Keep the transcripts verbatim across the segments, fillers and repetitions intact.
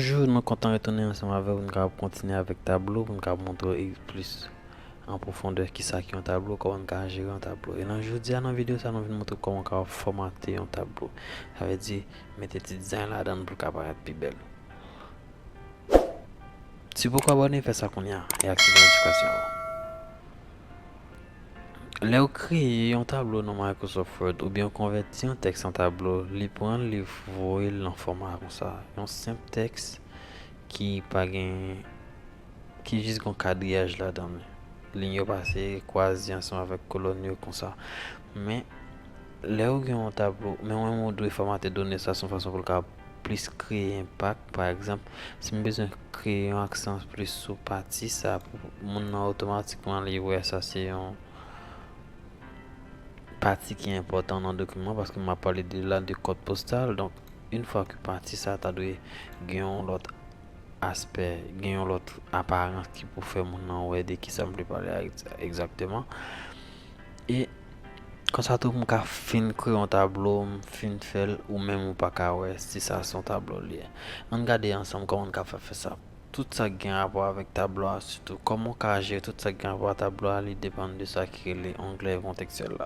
Bonjou, nou kontan retounen ansanm avè w pou n kapab kontinye avèk tablo, pou n kapab montre w plis an pwofondè kisa ki yon tablo, kòman n ka jere yon tablo. E nan jodi a, nan videyo sa, nou vin montre w kòman w ka fòmate yon tablo. Sa vle di, mete ti dizayn ladan l pou l ka parèt pi bèl. Si w poko abòne, fè sa kounye a e aktive notifikasyon yo. Lè w kreye yon tablo nan Microsoft Word oubyen w konvèti yon tèks an tablo, li pran l, li voye l nan fòma konsa. Yon senp tèks ki pa gen, ki jis gon kadriyaj ladan l. Liy yo pase kwaze ansanm avèk kolòn yo konsa. Men, lè w gen yon tablo, men w menm ou dwe fòmate done sa se yon fason pou l ka plis kreye enpak. Pa egzanp, si m bezwen kreye yon aksan plis sou pati sa pou moun nan otomatikman li wè sa se yon pati ki enpòtan nan dokiman paske m ap pale de la de kòd postal. Donk, yon fwa ke pati sa ta dwe gen yon lòt aspè, gen yon lòt aparans ki pou fè moun nan wè de kisa m vle pale a egz-, egzakteman. E konsa tou, m ka fin kreye yon tablo, m fin fè l, ou menm ou pa ka wè si sa se yon tablo li ye. Ann gade ansanm kòman n ka fè fè sa. Tout sa k gen rapò avèk tablo a, sitou kòman w ka jere tout sa k gen rapò a tablo a, li depann de sa ki rele onglè kontekstyèl la.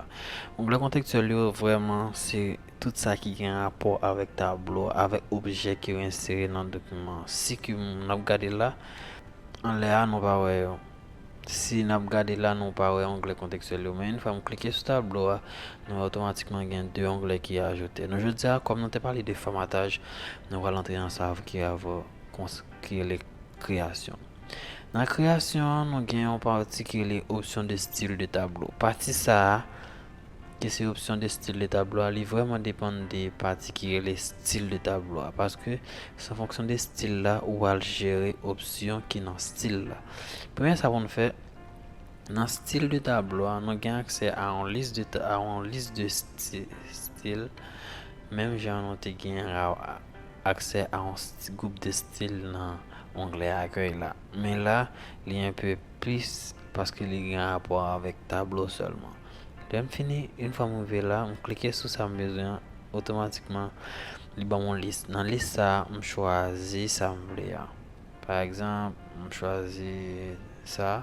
Onglè kontekstyèl yo vrèman se tout sa ki gen rapò avèk tablo a, avèk objè ke w ensere nan dokiman an. Si ke n ap gade la, anlè a, nou pa wè yo. Si n ap gade la, nou pa wè onglè kontekstyèl yo. Men yon fwa m klike sou tablo a, nou wè otomatikman gen de onglè ki ajoute. Nou jodi a, kòm nou te pale de fòmataj, nou pral antre nan sa ki avè, ki rele kreyasyon. Nan kreyasyon an, nou gen yon pati ki rele opsyon de stil de tablo. Pati sa a, ki se opsyon de stil de tablo a, li vrèman depann de pati ki rele stil de tablo a. Paske se an fonksyon de stil la ou al jere opsyon ki nan stil la. Premye sa pou n fè, nan stil de tablo a, nou gen aksè a yon lis de ta-, a yon lis de sti-, stil, menm jan nou te gen a-, aksè a yon sti-, gwoup de stil nan onglè akèy la. Men la, li enpe plis paske li gen rapò avèk tablo sèlman. Lè m fini, yon fwa m rive la, m klike sou sa m bezwen an, otomatikman, li ban m yon lis. Nan lis sa a, m chwazi sa m vle a. Pa egzanp, m chwazi sa.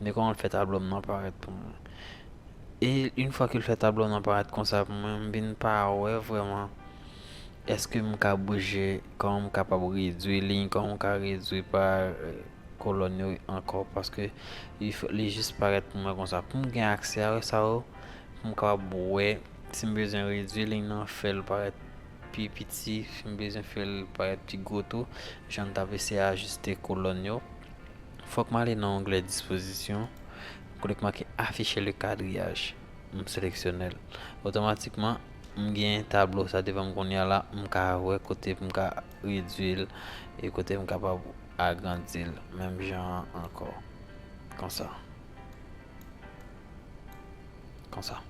Men kòman l fè tablo m nan parèt pou mwen. E yon fwa ke l fè tablo m nan parèt konsa pou mwen, m vin pa wè vrèman èske m ka bouje, kòman m kapab redwi liy, kòman m ka redwi pa, eh, kolòn yo ankò, paske li f-, li jis parèt pou mwen konsa. Pou m gen aksè a sa yo, pou m kapab wè si m bezwen redwi liy nan, fè l parèt pi piti, si m bezwen fè l parèt pi gwo tou, jan n t ap eseye ajiste kolòn yo. Fòk m ale nan onglè dispozisyon, kote k make afficher le quadrillage. M seleksyone l. Otomatikman, m gen tablo sa devan m kounye a la, m ka wè kote m ka redwi l e kote m kapab agrandi l, menm jan an ankò. Konsa. Konsa.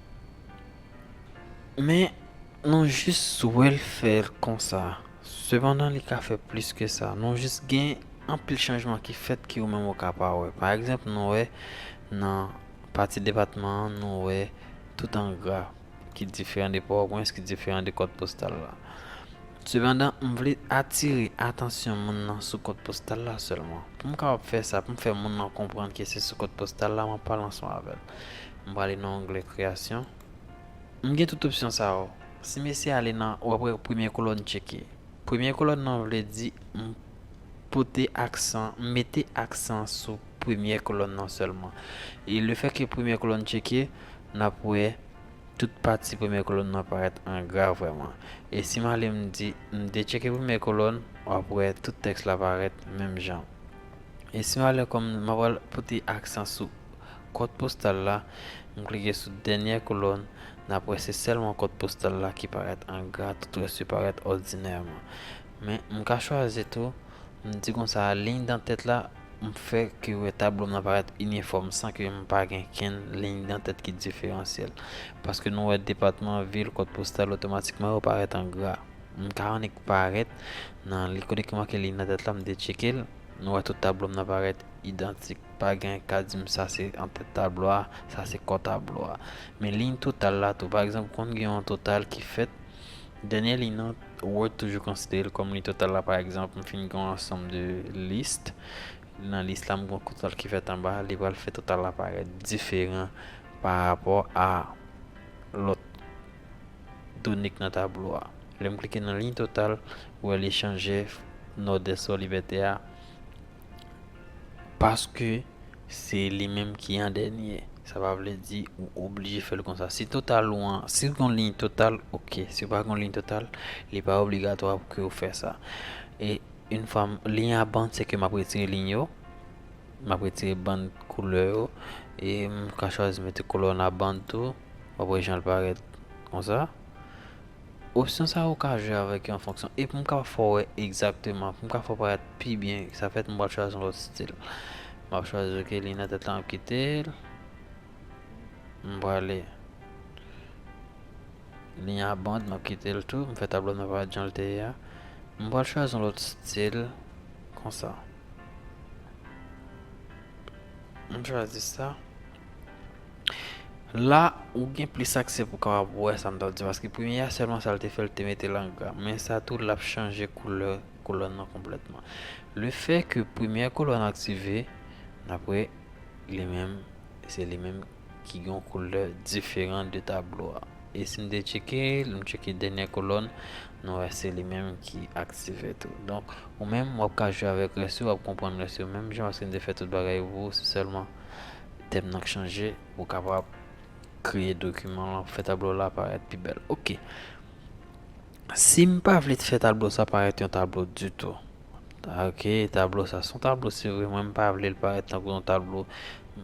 Men, nou jis wè l fè l konsa. Sepandan, li ka fè plis ke sa. Nou jis gen anpil chanjman ki fèt ke ou menm ou ka pa wè. Pa egzanp, nou wè nan pati depatman an, nou wè tout an gra ki diferan de PowerPoint, ki diferan de kòd postal la. Sepandan, m vle atire atansyon moun nan sou kòd postal la sèlman. Pou m kapab fè sa, pou m fè moun nan konprann ke se sou kòd postal la m ap pale ansanm avè l. M prale nan onglè kreyasyon. M gen tout opsyon sa yo. Si m eseye ale nan, w ap wè premye kolòn tcheke. Premye kolòn nan vle di m pote aksan, m mete aksan sou premye kolòn nan sèlman. E lefètke premye kolòn tcheke, n ap wè tout pati premye kolòn nan parèt an gra vrèman. E si m ale m di, m detcheke premye kolòn, w ap wè tout tèks la parèt menm jan. E si m ale kòm m ap pral pote aksan sou kòd postal la, m klike sou dènyè kolòn, n ap wè se sèlman kòd postal la ki parèt an gra, tout rès yo parèt òdinèman. Men m ka chwazi tou, m di konsa, liy dan tèt la, m fè ke wè tablo m nan parèt inifòm san ke m pa gen kenn liy dan tèt ki diferansye l. Paske nou wè depatman, vil, kòd postal, otomatikman yo parèt an gra. M ka annik parèt nan li kote ki make liy nan tèt la, m detcheke l. Nou wè tout tablo m nan parèt idantik. Pa gen ka di m sa se antèt tablo a, sa se kò tablo a. Men liy total la tou, pa egzanp, konn gen yon total ki fèt, Dènye liy nan, Word toujou konsidere l kòm liy total la. Pa egzanp, m fin gen yon ansanm de lis. Nan lis la, m gen yon total ki fèt anba, li pral fè total la parèt diferan pa rapò a lòt done k nan tablo a. Lè m klike nan liy total, ou wè li chanje nòdès sou libète a, paske se li menm ki an dènye. Sa pa vle di ou oblije fè l konsa. Si total ou an, si w gen yon liy total, oke. Si w pa gen yon liy total, li pa obligatwa pou ke w fè sa. E yon fwa m, liy a bann, se ke m ap retire liy yo. M ap retire bann koulè yo. E m ka chwazi mete kolòn a bann tou. W ap wè jan l parèt konsa. Opsyon sa yo ou ka jwe avèk yo an fonksyon. E pou m kapab fè w wè egzakteman, pou m kapab fè w parèt pi byen, sa fèt m pral chwazi yon lòt stil. M ap chwazi, oke, liy nan tèt la, m ap kite l. M prale. Liy a bann, m ap kite l tou. M fè tablo nan parèt jan l te ye a. M pral chwazi yon lòt stil konsa. M chwazi sa. La, ou gen plis aksè pou w kapab wè sa m t ap di, paske premye a sèlman sa l te fè, l te mete l an gra. Men sa tou, l ap chanje koulè kolòn nan konplètman. Lefètke premyè kolòn aktive, n ap wè li menm, se li menm ki gen yon koulè diferan de tablo a. E si m te tcheke l, m tcheke dènyè kolòn, nou wè se li menm ki aktive tou. Donk, ou menm, w ap ka jwe avèk rès yo, w ap konprann rès yo menm jan, paske m te fè tout bagay pou ou, se sèlman tèm nan k chanje, pou w kapab kreye dokiman lan, fè tablo la parèt pi bèl. Oke. Si m pa vle fè tablo sa parèt yon tablo ditou, oke, tablo sa se yon tablo, se vre, mwen m pa vle l parèt tankou yon tablo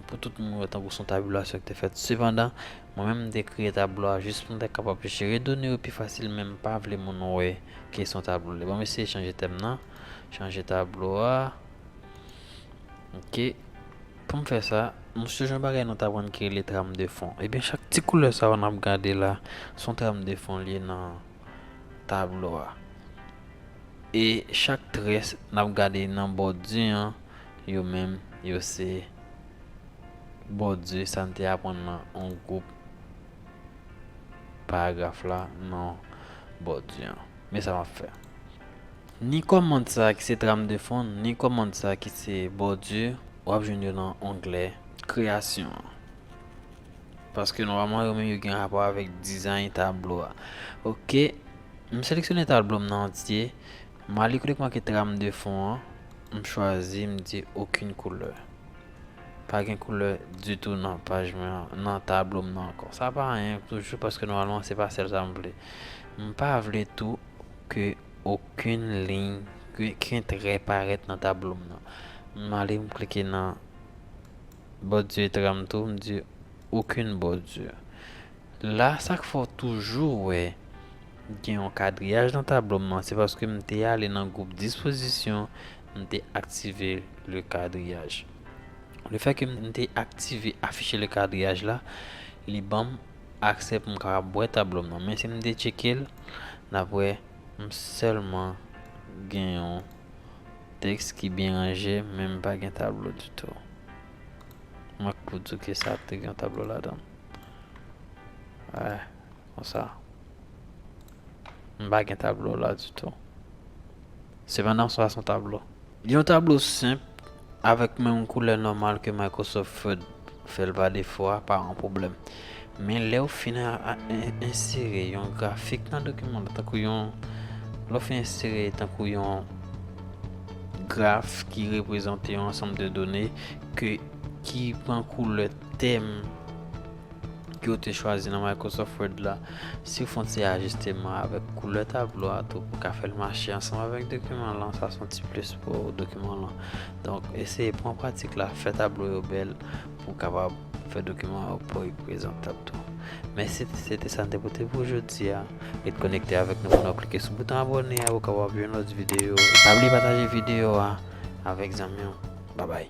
pou tout moun wè, tankou se yon tabilasyon ki te fèt. Sepandan, mwen menm m te kreye tablo a jis pou m te kapab jere done yo pi fasil, men m pa vle moun wè ke se yon tablo. Bon, m eseye chanje tèm nan, chanje tablo a. Oke. Pou m fè sa, m sonje yon bagay nou t aprann ki rele tram de fon. Ebyen, chak ti koulè sa yo n ap gade la, se yon tram de fon li ye nan tablo a. E chak trè n ap gade nan bòdi an, yo menm, yo se bòdi sa n te aprann nan yon gwoup paragraf la nan bòdi an. Men sa m ap fè. Ni kòmand sa a ki se tram de fon, ni kòmand sa a ki se bòdi, w ap jwenn yo nan onglè kreyasyon an. Paske nòmalman, yo menm yo gen rapò avèk dizayn tablo a. Oke, m seleksyone tablo m nan antye, m ale kote k make tram de fon an, m chwazi, m di okenn koulè. Pa gen koulè ditou nan paj mwen an, nan tablo m nan ankò. Sa pa anyen toujou, paske nòmalman se pa sèl sa m vle. M pa vle tou ke okenn liy, ke, ke trè parèt nan tablo m nan. M ale, m klike nan bòdi etranj tou, m di okenn bòdi. La, sa k fè w toujou wè gen yon kadriyaj nan tablo m nan, se paske m te ale nan gwoup dispozisyon, m te aktive le kadriyaj. Lefètke m te aktive afiche le kadriyaj la, li ban m aksè pou m kapab wè tablo m nan. Men si m te tcheke l, n ap wè m sèlman gen yon tèks ki byen ranje, men m pa gen tablo ditou. Mwen k pou di w ke sa te gen yon tablo ladan l. Wè, konsa. M pa gen tablo la ditou. Sepandan, sa se yon tablo. Yon tablo senp, avèk menm koulè nòmal ke Microsoft Word fè l pa defo a, pa yon pwoblèm. Men lè w fin a, a, en-, ensere yon grafik nan dokiman la, tankou yon, lè w fin ensere tankou yon graf ki reprezante yon ansanm de done ke, ki pran koulè tèm ke w te chwazi nan Microsoft Word la, si w fè yon ti ajisteman avèk koulè tablo a tou pou w ka fè l mache ansanm avèk dokiman lan, sa se yon ti plis pou dokiman lan. Donk, eseye pran pratik la, fè tablo yo bèl pou w kapab fè dokiman yo pou yo prezentab tou. Men se, se te sa n te pote pou jodi a. Ret konekte avèk nou pou nou klike sou bouton abòne a pou w kapab yon lòt videyo. Pa bliye pataje videyo a avèk zanmi w. Babay.